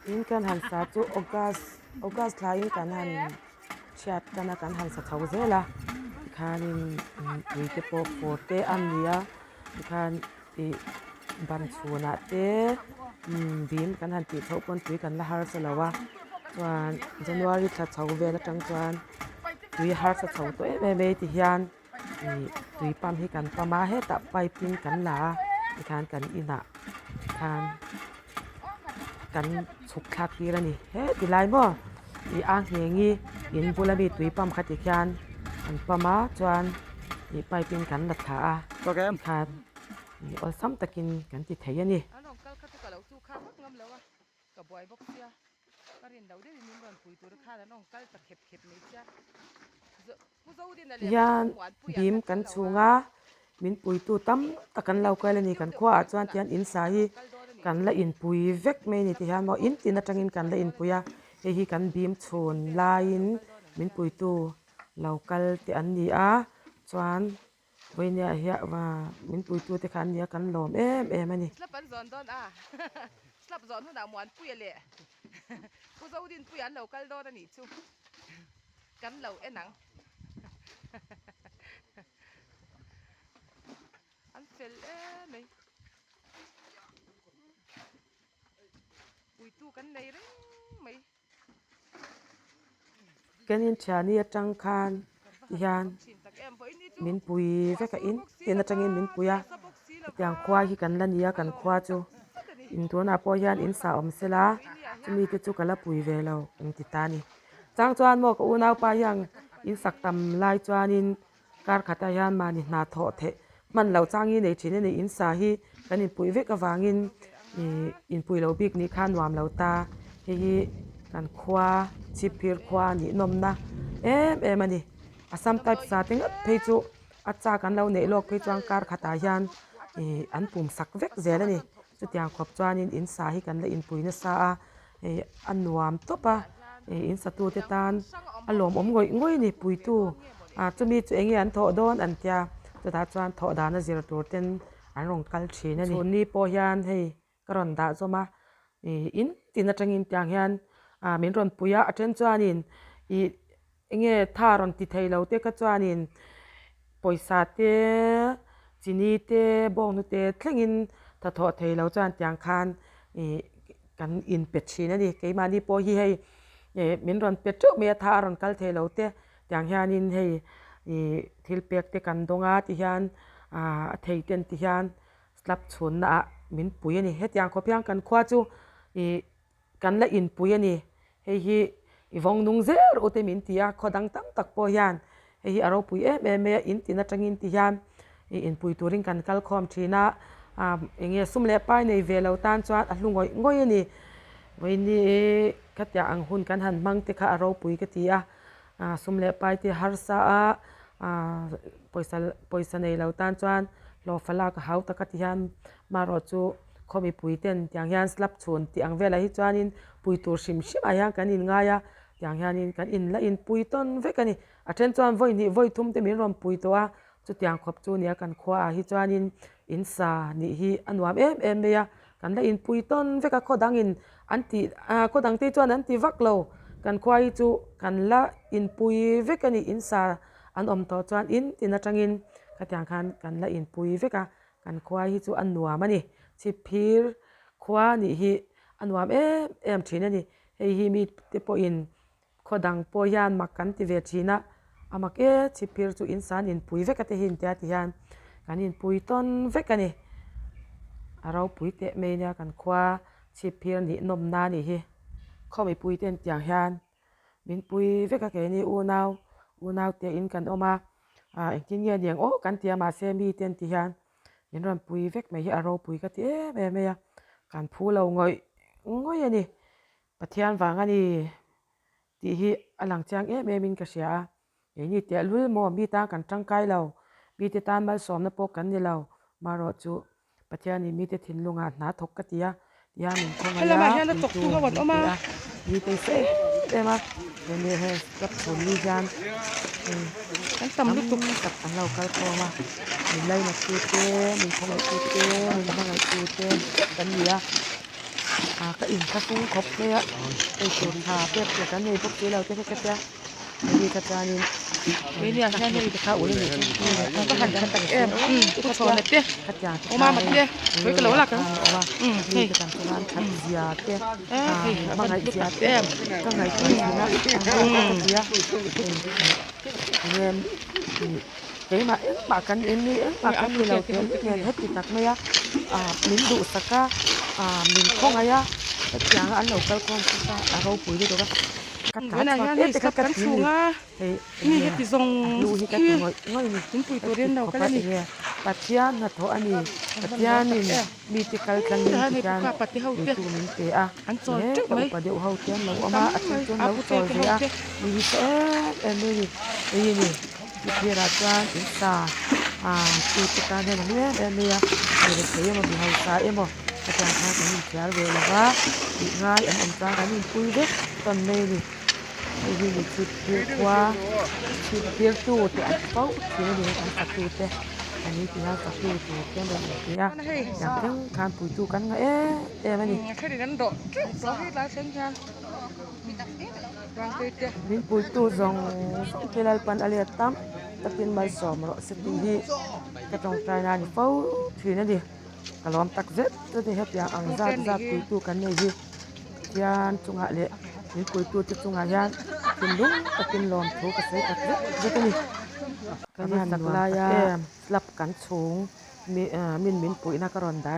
In kan han sa chu August August thlaiin kan han chhiat tan a kan han sa chho zel a tikhanin tui te pawh fur te a ni a tikhan ih ban chhunah te bim kan han tih chhoh pawn tui kan la harsa lo a chuan January thla chho vel atang chuan tui harsa chho tawh em em mai ti hian. Ih tui pump hi kan pump a hetah pipe in kan la a tikhan kan inah khan kan chhuk thlak tir a ni heti lai maw ih a ngheng hi in bula mi tui pump kha tikhian an pump a chuan ih pipe in kan la thla a tikhan ih awlsam takin kan ti thei a ni. Hian bim kan chhung a min puitu tam tak an lo kal a ni kan khuaah chuan tihian in sa hi kan la inpui vek mai a ni tihian maw in tin atangin kan la inpui a hei hi kan bim chhun laiin min puitu lo kal te an ni a chuan vawinia hian min puitu te kha an ni a kan lawm em em a ni. Kan lo en ang. An fel em mai. Puitu kan nei reng mai. Kan inthiani atang khan tihian min pui vek a in tin atangin min pui a hetiang khua hi kan la ni a kan khua chu in tunah pawh hian in sah awm sela chumi te chu ka la pui ve lo ang ti ta a ni. Chang chuan maw ka unaupa hian in sak tam lai chuanin kar khatah hian mahni hna thawh theih hman loh chang hi nei thin a ni. In sa hi kan inpuih vek avangin ih inpuih loh bik nih kha nuam lo ta. Hei hi kan khua chhipphir khua nih nawmna em em a ni. Assam type sa te ngawt phei chu a chak an lo neih lawk phei chuan kar khatah hian ih an pum sak vek zel a ni. Chutiang khawp chuanin in sa hi kan la inpui nasa a. Ih a nuam tawp a ih in satute tan a lawmawm ngawih ngawih a ni puitu ah chumi chu eng nge an thawh dawn an tia chutah chuan thawh dana zir tur ten an rawn kal thin a ni. Chhunni pawh hian hei ka rawn dah zawm a ih in tin atangin tiang hian ah min rawn pui a a then chuanin ih eng nge tha rawn ti thei lo te kha chuanin pawisa te chini te bawngnu te thlengin tha thawh thei lo chuan tiang khan ih kan inpe thin a ni keimahni pawh hi hei ih min rawn pe teuh mai a tha a rawn kal thei lo te tiang hianin hei ih thil pek te kan dawng a tihian ah a thei ten tihian slab chhunna ah min pui a ni hetiang khawp hian kan khua chu ih. Kan la inpui a ni. Hei hi i vawng nung zel rawh u te min ti a, khaw dang tam tak pawh hian hei hi a ropui em em mai a, in tin atangin ti hian i inpui turin kan kal khawm thin a, eng nge sum leh pai nei ve lo tan chuan a hlu ngawih ngawih a ni. Vawiini khatiang ang hun kan han hmang te kha a ropui ka ti a, sum leh pai te harsa a, pawisa pawisa nei lo tan chuan hlawhfa lak a hau tak a ti hian marawh chu. Khaw mipui ten tiang hian slab chhun tih ang velah hi chuanin pui tur hrim hrimah hian kan inngai a, tiang hianin kan inla inpui tawn vek a ni. A then chuan vawi hnih vawi thum te min rawn pui tawh a, chutiang khawp chu nia kan khuaah hi chuanin in sa nih hi a nuam em em mai a, kan la inpui tawn vek a, khaw dangin an tih ah khaw dang te chuan an ti vak lo, kan khua hi chu kan la inpui vek a ni, in sa an awm tawh chuan in tin atangin khatiang khan kan la inpui vek a. Kan khua hi chu a nuam a ni. Chhipphir khua nih hi a nuam em em thin a ni. Hei hi mite pawhin khaw dang pawh hian mak kan ti ve thin a, a mak e chhipphir chu in san inpui vek a te hi intia ti hian kan inpui tawn vek a ni. A ropui teh mai nia kan khua chhipphir nih nawmna a nih hi. Khaw mipui ten tiang hian min pui vek a keini unau unau te in kan awm a. Ah engtin nge ni ang aw kan ti a mahse mite an ti hian min rawn pui vek mai hi a ropui ka ti em em mai a kan phu lo ngawih ngawih a ni Pathian vang a ni tih hi a lang chiang em em in ka hria a keini tehlul maw mi tan kan tangkai lo mite tan malsawmna pawh kan ni lo marawh chu Pathianin mite thinlungah hna thawk ka ti a, tia min khawngaih a, puitu min ti a, mi peisa em em a, hemi hei club chhun ni hian hei tam tak an lo kal khawm a, min lainat tu te, min khawngaih tu te, min hmangaih tu te kan ni a. Ah ka inthlahrung khawp mai a eitur tha pek tur kan nei bawk si lo te kha ka tia hei kha chuanin Keini ah hian hei te kha ul a nih chu a va han tha tak em pu chhawna te khatiang te pu mama te hawi ka lo lak ang khan hei mi te kan chuan that zia te hei a van hmangaih hlu zia tak te em ka ngaihtuah thin a ka ti a eng Keimah engmah kan in ni engmah kan ni lo teh lek nen heti tak mai a ah min duhsak a ah min khawngaih a hetiang a an lo kal khawm kha a ropui lutuk a ka tlan chhuak em te kha ka ti ni hei enge a hlu hi ka ti ngawih ngawih ni heti khawp a enge Pathian hnathawh a ni Pathianin mite kal tlangin tikhian eitu min pe a he ka upa deuh ho te an lo awm a a then chu an lo chawl ve a mi hi tha em em mai a ni hei hi ni. Thirah chuan in sa ah tute tan hian a hlu em em mai a mi rethei emaw mi hausa emaw hetiang khan kan inthiar ve lo va tih ngai an awm chuan kan inpui vek tawn mai a ni hei hi mi chhip thir khua chhip thir tu te an ti fo thin a ni kan fatu te an ni tih hian fatu tur te an rawn inti a tiang thleng khan puitu kan ngah em em a ni. Min puitu zawng zawng te Lalpan a let tam takin malsawm rawh se tih hi ka tawngtai na a ni fo thin a ni. Ka lawm tak zet zet a ni hetiang ang zat zat puitu kan nei hi Pathian chungah leh min puitu te chungah hian thinlung takin lawmthu ka sawi tak zet zet a ni. Kan han sak laia slab kan chhung min min puihna ka rawn dan.